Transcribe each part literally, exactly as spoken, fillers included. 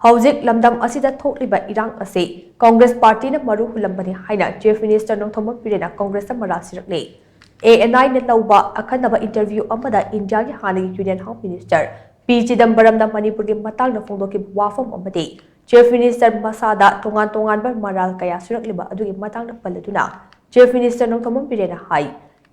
ꯍꯧꯖꯤꯛ ꯂꯝꯗꯝ ꯑꯁꯤꯗ ꯊꯣꯛꯂꯤꯕ ꯏꯔꯥꯡ ꯑꯁꯤ ꯀꯪꯒ꯭ꯔꯦꯁ ꯄꯥꯔꯇꯤꯅ ꯃꯔꯨ ꯍꯨꯜꯂꯝꯕꯅꯤ ꯍꯥꯏꯅ ꯆꯤꯐ ꯃꯤꯅꯤꯁꯇꯔ ꯅꯣꯡꯊꯣꯝꯕꯝ ꯕꯤꯔꯦꯟꯅ ꯀꯪꯒ꯭ꯔꯦꯁꯇ ꯃꯔꯥꯜ ꯁꯤꯔꯛꯂꯦ꯫ ꯑꯦ ꯑꯦꯟ ꯑꯥꯏꯅ ꯂꯧꯕ ꯑꯈꯟꯅꯕ ꯏꯟꯇꯔꯚ꯭ꯌꯨ ꯑꯃꯗ ꯏꯟꯗꯤꯌꯥꯒꯤ ꯍꯥꯟꯅꯒꯤ ꯌꯨꯅꯤꯌꯟ ꯍꯣꯝ ꯃꯤꯅꯤꯁꯇꯔ ꯄꯤ ꯆꯤꯗꯝꯕꯔꯝꯅ ꯃꯅꯤꯄꯨꯔꯒꯤ ꯃꯇꯥꯡꯗ ꯐꯣꯡꯗꯣꯛꯈꯤꯕ ꯋꯥꯐꯝ ꯑꯃꯗꯤ ꯆꯤꯐ ꯃꯤꯅꯤꯁꯇꯔ ꯃꯁꯥꯗ ꯇꯣꯉꯥꯟ ꯇꯣꯉꯥꯟꯕ ꯃꯔꯥꯜ ꯀꯌꯥ ꯁꯤꯔꯛꯂꯤꯕ ꯑꯗꯨꯒꯤ ꯃꯇꯥꯡꯗ ꯄꯜꯂꯗꯨꯅ ꯆꯤꯐ ꯃꯤꯅꯤꯁꯇꯔ ꯅꯣꯡꯊꯣꯝꯕꯝ ꯕꯤꯔꯦꯟꯅ ꯍꯥꯏ,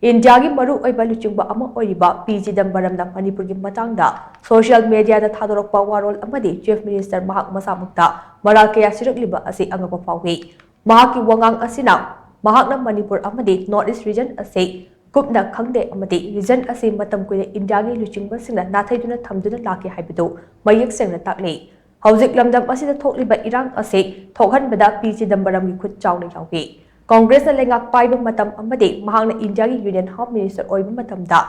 ꯏꯟꯗꯤꯌꯥꯒꯤ ꯃꯔꯨꯑꯣꯏꯕ ꯂꯨꯆꯤꯡꯕ ꯑꯃ ꯑꯣꯏꯔꯤꯕ ꯄꯤ ꯆꯤꯗꯝꯕꯔꯝꯅ ꯃꯅꯤꯄꯨꯔꯒꯤ ꯃꯇꯥꯡꯗ ꯁꯣꯁꯤꯌꯦꯜ ꯃꯦꯗꯤꯌꯥꯗ ꯊꯥꯗꯣꯔꯛꯄ ꯋꯥꯔꯣꯜ ꯑꯃꯗꯤ ꯆꯤꯐ ꯃꯤꯅꯤꯁꯇꯔ ꯃꯍꯥꯛ ꯃꯁꯥꯃꯛꯇ ꯃꯔꯥꯜ ꯀꯌꯥ ꯁꯤꯔꯛꯂꯤꯕ ꯑꯁꯤ ꯑꯉꯛꯄ ꯐꯥꯎꯏ꯫ ꯃꯍꯥꯛꯀꯤ ꯋꯥꯉꯥꯡ ꯑꯁꯤꯅ ꯃꯍꯥꯛꯅ ꯃꯅꯤꯄꯨꯔ ꯑꯃꯗꯤ ꯅꯣꯔꯠ ꯏꯁ ꯔꯤꯖꯟ ꯑꯁꯤ ꯀꯨꯞꯅ ꯈꯪꯗꯦ ꯑꯃꯗꯤ ꯔꯤꯖꯟ ꯑꯁꯤ ꯃꯇꯝ ꯀꯨꯏꯅ ꯏꯟꯗꯤꯌꯥꯒꯤ ꯂꯨꯆꯤꯡꯕꯁꯤꯡꯅ ꯅꯥꯊꯩꯗꯨꯅ ꯊꯝꯗꯨꯅ ꯂꯥꯛꯈꯤ ꯍꯥꯏꯕꯗꯨ ꯃꯌꯦꯛ ꯁꯦꯡꯅ ꯇꯥꯛꯂꯤ꯫ ꯍꯧꯖꯤꯛ ꯂꯝꯗꯝ ꯑꯁꯤꯗ ꯊꯣꯛꯂꯤꯕ ꯏꯔꯥꯡ ꯑꯁꯤ ꯊꯣꯛꯍꯟꯕꯗ ꯄꯤ ꯆꯤꯗꯝꯕꯔꯝꯒꯤ ꯈꯨꯠ ꯆꯥꯎꯅ ꯌꯥꯎꯏ꯫ ꯀꯪꯒ꯭ꯔꯦꯁꯅ ꯂꯩꯉꯥꯛ ꯄꯥꯏꯕ ꯃꯇꯝ ꯑꯃꯗꯤ ꯃꯍꯥꯛꯅ ꯏꯟꯗꯤꯌꯥꯒꯤ ꯌꯨꯅꯤꯌꯟ ꯍꯣꯝ ꯃꯤꯅꯤꯁꯇꯔ ꯑꯣꯏꯕ ꯃꯇꯝꯗ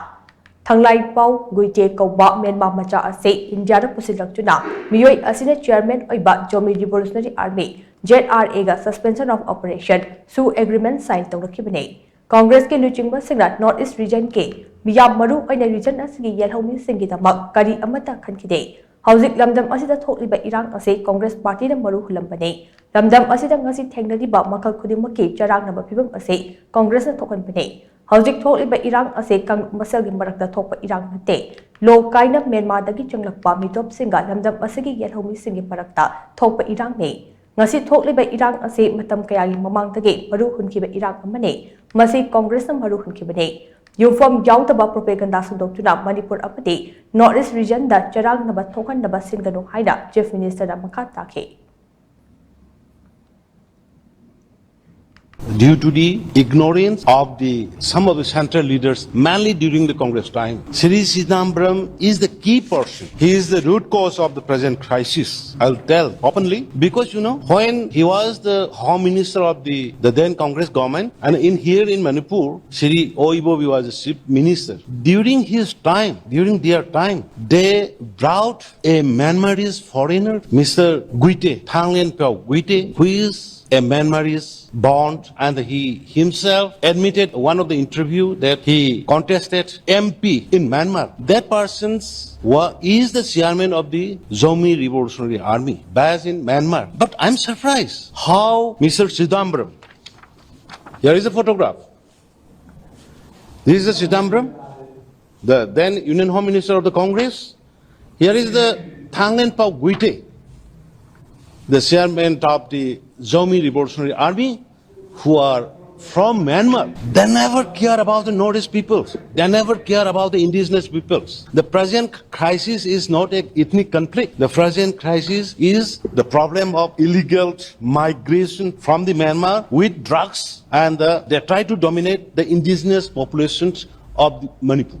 ꯊꯥꯡꯂꯥꯏꯄꯥꯎ ꯒꯨꯏꯇꯦ ꯀꯧꯕ ꯃ꯭ꯌꯥꯟꯃꯥꯔ ꯃꯆꯥ ꯑꯁꯤ ꯏꯟꯗꯤꯌꯥꯗ ꯄꯨꯁꯤꯜꯂꯛꯇꯨꯅ ꯃꯤꯑꯣꯏ ꯑꯁꯤꯅ ꯆꯤꯌꯔꯃꯦꯟ ꯑꯣꯏꯕ Zomi revolutionary army, Z R ꯑꯦꯒ suspension of operation ꯁꯨ ꯑꯦꯒ꯭ꯔꯤꯃꯦꯟ ꯁꯥꯏꯟ ꯇꯧꯔꯛꯈꯤꯕꯅꯤ꯫ ꯀꯪꯒ꯭ꯔꯦꯁꯀꯤ ꯂꯨꯆꯤꯡꯕꯁꯤꯡꯅ ꯅꯣꯔꯠ ꯏꯁ ꯔꯤꯖꯟꯒꯤ ꯃꯤꯌꯥꯝ ꯃꯔꯨ ꯑꯣꯏꯅ ꯔꯤꯖꯟ ꯑꯁꯤꯒꯤ ꯌꯦꯜꯍꯧꯃꯤꯁꯤꯡꯒꯤꯗꯃꯛ ꯀꯔꯤ ꯑꯃꯠꯇ ꯈꯟꯈꯤꯗꯦ꯫ ꯍꯧꯖꯤꯛ ꯂꯝꯗꯝ ꯑꯁꯤꯗ ꯊꯣꯛꯂꯤꯕ ꯏꯔꯥꯡ ꯑꯁꯤ ꯀꯪꯒ꯭ꯔꯦꯁ ꯄꯥꯔꯇꯤꯅ ꯃꯔꯨ ꯍꯨꯜꯂꯝꯕꯅꯤ꯫ ꯂꯝꯗꯝ ꯑꯁꯤꯗ ꯉꯁꯤ ꯊꯦꯡꯅꯔꯤꯕ ꯃꯈꯜ ꯈꯨꯗꯤꯡꯃꯛꯀꯤ ꯆꯔꯥꯡꯅꯕ ꯐꯤꯚꯝ ꯑꯁꯤ ꯀꯪꯒ꯭ꯔꯦꯁꯅ ꯊꯣꯛꯍꯟꯕꯅꯤ꯫ ꯍꯧꯖꯤꯛ ꯊꯣꯛꯂꯤꯕ ꯏꯔꯥꯡ ꯑꯁꯤ ꯀꯪ-, ꯃꯁꯦꯜꯒꯤ ꯃꯔꯛꯇ ꯊꯣꯛꯄ ꯏꯔꯥꯡ ꯅꯠꯇꯦ꯫ ꯂꯣ ꯀꯥꯏꯅ ꯃ꯭ꯌꯥꯟꯃꯥꯔꯗꯒꯤ ꯆꯪꯂꯛꯄ ꯃꯤꯇꯣꯞꯁꯤꯡꯒ ꯂꯝꯗꯝ ꯑꯁꯤꯒꯤ ꯌꯦꯜꯍꯧꯃꯤꯁꯤꯡꯒꯤ ꯃꯔꯛꯇ ꯊꯣꯛꯄ ꯏꯔꯥꯡꯅꯤ꯫ ꯉꯁꯤ ꯊꯣꯛꯂꯤꯕ ꯏꯔꯥꯡ ꯑꯁꯤ ꯃꯇꯝ ꯀꯌꯥꯒꯤ ꯃꯃꯥꯡꯗꯒꯤ ꯃꯔꯨ ꯍꯨꯟꯈꯤꯕ ꯏꯔꯥꯡ ꯑꯃꯅꯤ꯫ ꯃꯁꯤ ꯀꯪꯒ꯭ꯔꯦꯁꯅ ꯃꯔꯨ ꯍꯨꯟꯈꯤꯕꯅꯤ꯫ ꯌꯨꯝꯐꯝ ꯌꯥꯎꯗꯕ ꯄ꯭ꯔꯣꯄꯦꯒꯟꯗꯥ ꯁꯟꯗꯣꯛꯇꯨꯅ ꯃꯅꯤꯄꯨꯔ ꯑꯃꯗꯤ ꯅꯣꯔꯠ ꯏꯁ ꯔꯤꯖꯟꯗ ꯆꯔꯥꯡꯅꯕ ꯊꯣꯛꯍꯟꯅꯕ ꯁꯤꯟꯒꯅꯨ ꯍꯥꯏꯅ ꯆꯤꯐ ꯃꯤꯅꯤꯁꯇꯔꯅ ꯃꯈꯥ ꯇꯥꯈꯤ꯫ Due to the ignorance of the some of the central leaders, mainly during the Congress time, Sri Chidambaram is the key person. He is the root cause of the present crisis. I'll tell openly because, you know, when he was the home minister of the, the then Congress government, and in here in Manipur, Sri Oibobi was the chief minister. During his time, during their time, they brought a Myanmarese foreigner, Mister Guite, Thanglen Pyo Guite, who is a Myanmarese born, and he himself admitted one of the interview that he contested M P in Myanmar. That person wa- is the chairman of the Zomi Revolutionary Army based in Myanmar. But I'm surprised how Mister Chidambaram, here is a photograph. This is the Chidambaram, the then Union Home Minister of the Congress. Here is the Thanglen Pao Guite, the chairman of the Zomi Revolutionary Army, who are from Myanmar. They never care about the Northeast peoples. They never care about the indigenous peoples. The present crisis is not an ethnic conflict. The present crisis is the problem of illegal migration from the Myanmar with drugs, and uh, they try to dominate the indigenous populations of Manipur.